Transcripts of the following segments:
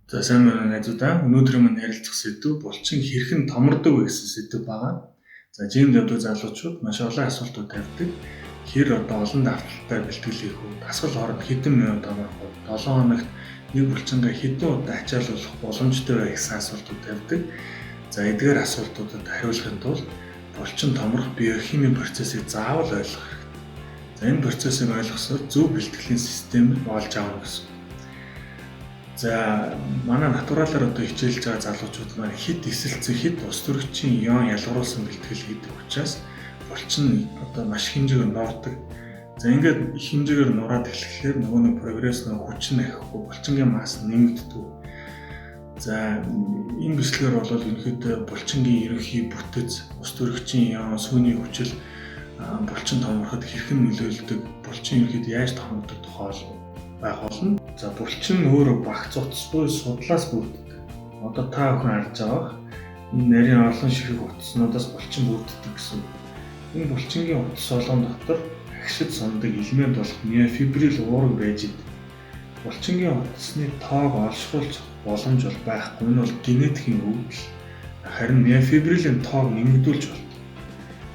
За сайн байна уу найзуудаа. Өнөөдрийн маань ярилцах сэдэв булчин хэрхэн томордог вэ гэсэн сэдэв байгаа. За gym д явдаг залуучууд маш олон асуултууд тавьдаг. Хэр одоо олон давталтай бэлтгэл хийх үү? Дасгал хооронд хэдэн минут томрох вэ? 7 хоногт нэг булчингаа хэдэн удаа ачаалуулах боломжтой вэ гэсэн асуултууд тавьдаг. За эдгээр асуултуудад хариулахын тулд булчин томрох биохимийн процессыг заавал ойлгох хэрэгтэй. За энэ процессыг ойлгосоор зөв бэлтгэлийн системийг олж авна гэсэн. За манай натуралаар одоо хичээлж байгаа залуучууд маань хэд эсэлцэн хэд ус төрөгчийн ион ялгаруулсан бэлтгэл хийдэг учраас булчин одоо маш хэмжээгээр нурдаг. За ингээд их хэмжээгээр нураад эхлэхлээр нөгөө нэг прогресс нөгөө хүч нь ахихгүй, булчингийн масс нэмэгддэг. За энэ бичлэгээр бол ерөнхийдөө булчингийн ерөнхий бүтэц, ус төрөгчийн ион, сүүний хүчил булчин томроход хэрхэн нөлөөлдөг, булчин ерөнхийдөө яаж томордог тухай байх болно. За булчин өөрөө багц утас буюу судлаас бүрддэг. Одоо та бүхэн харж байгаа энэ нарийн олон ширхэг утаснуудаас булчин бүрддэг гэсэн. Энэ булчингийн утас болгон дотор агшид сундаг элемент болох миофибрил уураг байж идэг. Булчингийн утасны тоог олшруулах боломж бол байхгүй. Энэ бол генетикийн өвдөл. Харин миофибрилийн тоог нэмэгдүүлж болдог.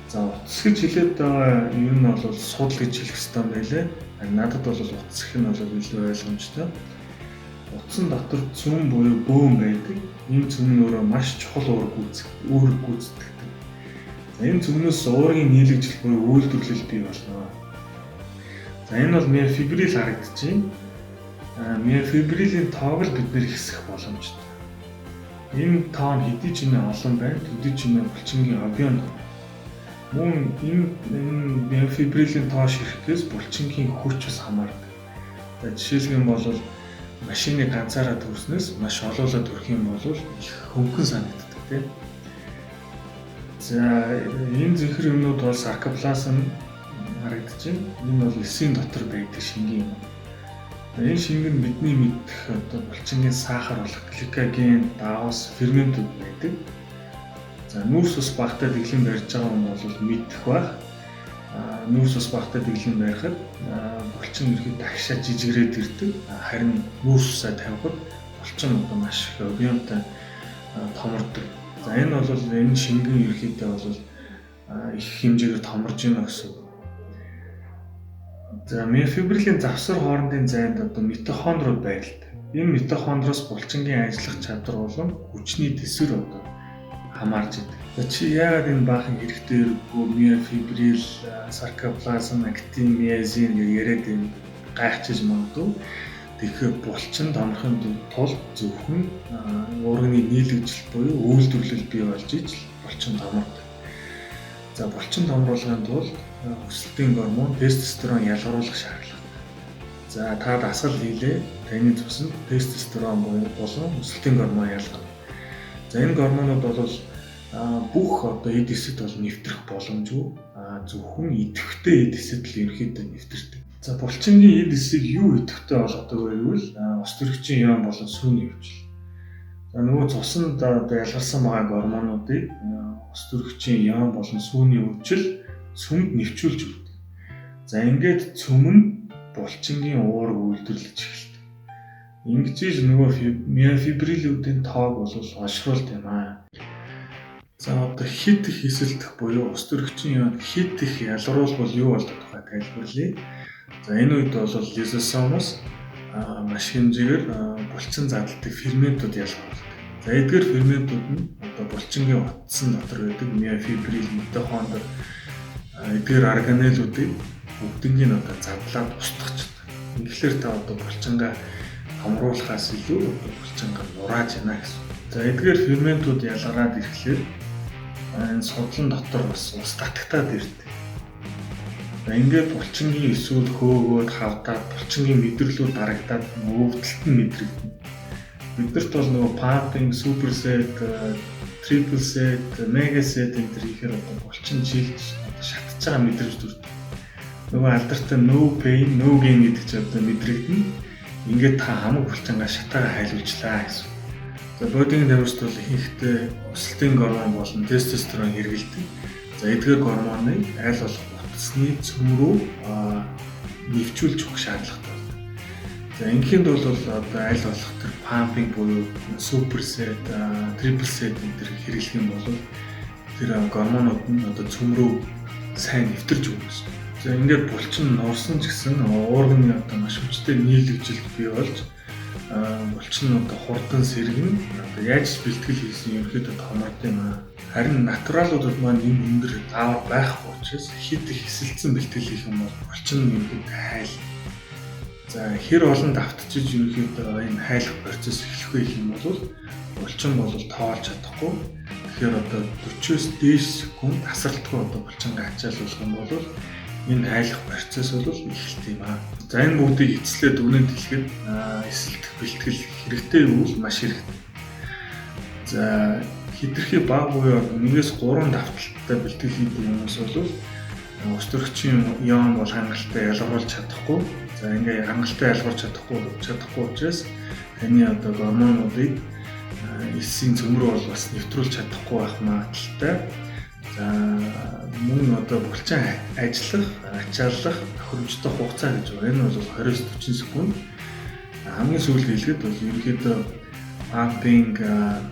За утас гэж хэлээд байгаа юм нь бол судал гэж хэлэх ёстой юм байлээ. Надад бол утас гэх нь бол илүү ойлгомжтой. Утсан дотор цөм буюу бөөн байдаг. Энэ цөм нь өөрөө маш чухал үүрэг гүйцэтгэдэг. За энэ цөмнөөс уургийн нийлэгжил буюу үйлдвэрлэл бий болно. За энэ бол миофибрил харагдаж байна. Миофибрилийн тоог л бид нэр ихсэх боломжтой. Энэ тоо нь хэдий ч нэ олон байна, төдий ч нэ булчингийн объем. Мөн энэ миофибрилийн тоо ширхгээс булчингийн хүч бас хамаардаг. За жишээлх юм бол машины ганцаараа төрснөөс маш олоолаа төрөх юм бол их хөнгөн санагддаг тийм. За энэ зэнхэр юмнууд бол саркоплазм харагдаж байна. Энэ бол эсийн дотор байдаг шингэн юм. Энэ шингэн бидний мэдэх одоо булчингийн сахар болох гликоген, дагавс, ферментүүд байдаг. За нүүрс ус багатай дэглэм барьж байгаа хүн бол мэдэх байх. Нүүрс ус багатай дэглэм барихад булчин ерхэд дахшаа жижигрээд ирдэг. Харин нүүрс усаа тавихад булчин одоо маш их объемтой томордог. За энэ бол энэ шингэн ерөнхийдөө бол их хэмжээгээр томорж байна гэсэн. За миофибрилийн завсар хоорондын зайд одоо митохондрууд байрладаг. Энэ митохондроос булчингийн ажиллах чадвар болон хүчний төсвөр одоо хамаарч идэг. За чи яагаад энэ баахан хэрэгтэй хэрэггүй миофибрил, саркоплазм, актин, миозин гэж яриад энэ гайхчихж магадгүй. Тэгэхээр булчин томрохын тулд зөвхөн уурганы нийлэгжил буюу үйлдвэрлэл бий болж ижил булчин томордог. За булчин томруулахын тулд өсөлтийн гормон тестостерон ялгаруулах шаардлагатай. За та дасгал хийлээ. Таны цуснд тестостерон болон өсөлтийн гормон ялгарна. За энэ гормонууд бол бүх одоо эд эсэд бол нэвтрэх боломжгүй. Зөвхөн идэвхтэй эд эсэд л ерөнхийдөө нэвтэрдэг. За булчингийн эд эсийг юу идэвхтэй болгодог вэ гэвэл ус төрөгчийн ион болон сүүний өвчл. За нөгөө цуснд одоо ялгарсан байгаа гормонуудыг ус төрөгчийн ион болон сүүний өвчл цөмд нэвчүүлж өгдөг. За ингээд цөм нь булчингийн уураг үйлдвэрлэж эхэлдэг. Ингэж иж нөгөө миофибрилүүдийн тоог бол олшруулт юм аа. За одоо хэд их эсэлдэх буюу ус төрөгчийн ион хэд их ялгаруулбал юу болдог тухай тайлбарлая. За энэ үед бол лизосомоос маш хэмжээгээр булчин задалдаг ферментүүд ялгаруулдаг. За эдгээр ферментүүд нь одоо булчингийн утсан дотор байдаг миофибрил, митохондр эдгээр органеллуудыг бүгднийг одоо задлаад устгах. Ингээхээр та одоо булчингаа томруулахаас илүү булчингаа нурааж байна гэсэн. За эдгээр ферментүүд ялгараад ирэхлээр энэ судлан дотор бас ус татагтаад ирдэг. За ингээд булчингийн эсүүд хөөгөөд хавдаад булчингийн мэдрэлүүд дарагдаад өвдөлт нь мэдрэгдэнэ. Биднэрт бол нөгөө pumping, super set, triple set, mega set энэ төр хийхээр одоо булчин жилж одоо шатж байгаа мэдрэмж төрдөг. Нөгөө алдартай no pain, no gain гэдэг чинь одоо мэдрэгдэнэ. Ингээд та хамаг булчингаа шатаага хайлуулчлаа гэсэн. За бодийн тамирчид бол ихэнхдээ өсөлтийн гормон болон тестостерон хэрэглэдэг. За эдгээр гормоныг аль болох утасны цөм рүү нэвчүүлж өгөх шаардлагатай байна. За, ингээм бол одоо аль болох тэр pumping буюу super set, triple set энэ тэр хэрэглэх юм бол тэр гормонууд нь одоо цөм рүү сайн нэвтэрч өгнө гэсэн. За, ингээд булчин нурсан ч гэсэн уурганы одоо маш хүчтэй нийлэгжилт бий болж, булчин одоо хурдан сэргэн, одоо яаж бэлтгэл хийсэн ерөнхийдөө томорд юм аа. Харин natural уудад маань энэ өндөр даавар байхгүй учраас хэд их эсэлтсэн бэлтгэл хийх юм бол булчин нь ерөнхийдөө хайл. За, хэр олон давтчиж ерөнхийдөө энэ хайлах процесс эхлэх вэ гэх юм бол булчин бол тоолж чадахгүй. Тэгэхээр одоо 40-оос дээш секунд тасралтгүй одоо булчингаа ачаалуулах юм бол энэ хайлах процесс бол эхэлт юм аа. За, энэ бүгдийг эцэслээд дүгнэлт хэлэхэд эсэлтэх бэлтгэл хэрэгтэй гэвэл маш хэрэгтэй. За, хэтэрхий бага буюу 1-ээс 3 давталттай бэлтгэл хийдэг хүмүүс бол ус төрөгчийн ион бол хангалттай ялгаруулж чадахгүй. За, ингээ хангалттай ялгуулж чадахгүй учраас таны одоо гормонуудыг элсийн цөм рүү бол бас нэвтрүүлж чадахгүй байх магадлалтай. За, мөн одоо булчин ажиллах, ачааллах тохиромжтой хугацаа гэж байна. Энэ бол 20-40 секунд. Хамгийн сүүлд хэлэхэд бол ерөнхийдөө pumping,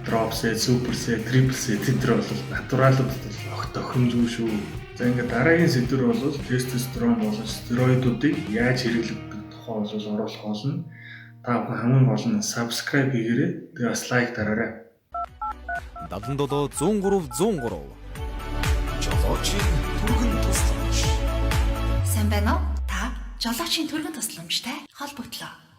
drop set, super set, triple set энэ төр бол natural уудад бол огт тохиромжгүй шүү. За, ингээд дараагийн сэдвэр бол тестостерон болон стероидуудыг яаж хэрэглэдэг тухай бол оруулах болно. Та бүхэн хамгийн гол нь subscribe хийгээрэй. Тэгээ бас like дараарай. 77 103 103. Жолоочийн түргэн тусламж. Сайн байна уу? Та Жолоочийн түргэн тусламжтай холбогдлоо.